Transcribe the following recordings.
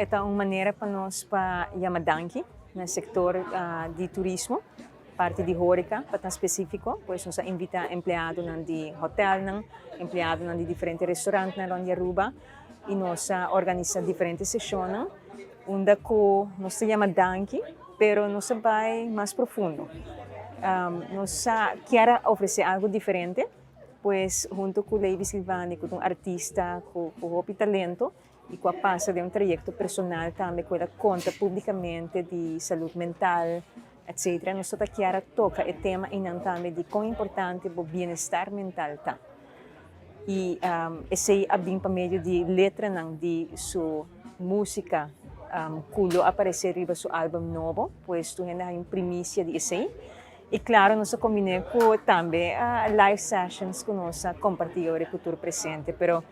E ta un manera pa nos pa yama danki na sector di turismo, parti di horeca pa ta specifico, pues nos a invita empleadonan di hotelnan, empleadonan di diferente restaurantnan rond di Aruba y nos a organisa diferente sesionnan unda cu nos ta yama danki pero nos a bay mas profundo. Nos a kier a ofrece algo diferente, pues hunto cu Lady Silvani cu ta un artista cu hopi talento, y cu a pasa den un trayecto personal tambe cu el a conta publicamente di salud mental, etc. Nos ta kier a toca e tema eynan tambe di con importante bo bienestar mental ta. Y esey a bin pa medio di letranan di su musica cu lo aparece riba su album nobo, pues tur hende a haya un primicia di esey. Y claro nos a combine cu tambe live sessions cu nos a comparti ora cu tur presente, pero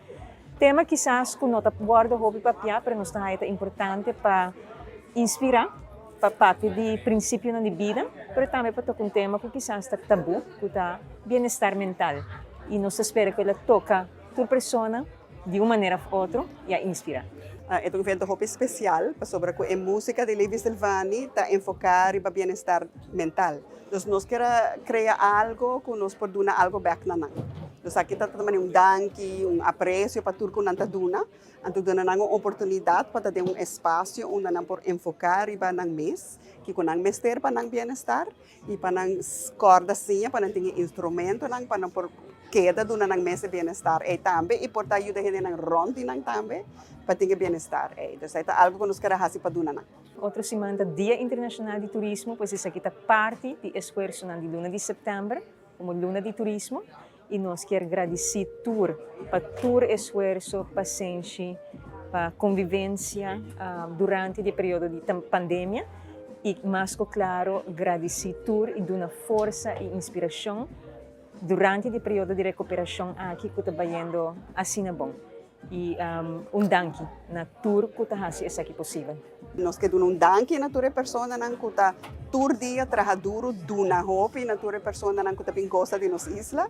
tema kisas cu no ta wordo hopi papia, pero nos ta haya ta importante pa inspira, pa papia di principionan di bida, pero tambe pa toca un tema cu kisas ta tabu, cu ta bienestar mental. Y nos ta spera cu el a toca tur persona di un manera of otro y a inspira. E ta un evento hopi special pasobra cu e musica di Levi Silvani ta enfoca riba bienestar mental. Dus nos kier a crea algo cu nos por duna algo bek na nan. Dus aki ta ta manera un danki, un aprecio pa tur cu nan ta duna. Anto duna nan un oportunidad pa ta den un espacio unda nan por enfoca riba nan mes, kico nan mester pa nan bienestar y pa nan corda siña, pa nan tin e instrumentonan pa nan por keda duna nan mes e bienestar ey tambe y por ta yuda hendenan rond di nan tambe pa tin e bienestar ey. Dus ey ta algo cu nos kier a haci pa duna nan. Otro siman ta Dia Internacional di Turismo, pues esaki ta parti di esfuersonan di luna di september como Luna di Turismo y nos kier gradici tur pa tur esfuerso, pasenshi, pa convivencia durante di e periodo di pandemia y mas cu claro gradici tur y duna forsa y inspiracion durante di e periodo di recuperacion aki cu ta bayendo asina bon. Y un danki na tur cu ta haci esaki posibel. Nos ke duna un danki na tur e personanan cu ta tur dia traha duro, duna hopi na tur e personanan cu ta bin gosa di nos isla.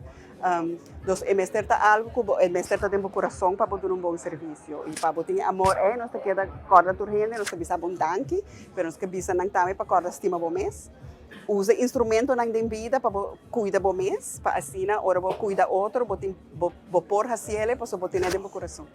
Nos e mester ta algo cu bo, e mester ta den bo curason pa bo duna un bon servicio. Y pa bo tin e amor ey nos ta keda corda tur hende, nos ta bisa bo un danki, pero nos ke bisa nan tambe pa corda stima bo mes. Usa instrumentonan den bida pa bo cuida bo mes, pa asina ora bo cuida otro bo tin bo. Bo por haciele pasobra bo tene den bo curason.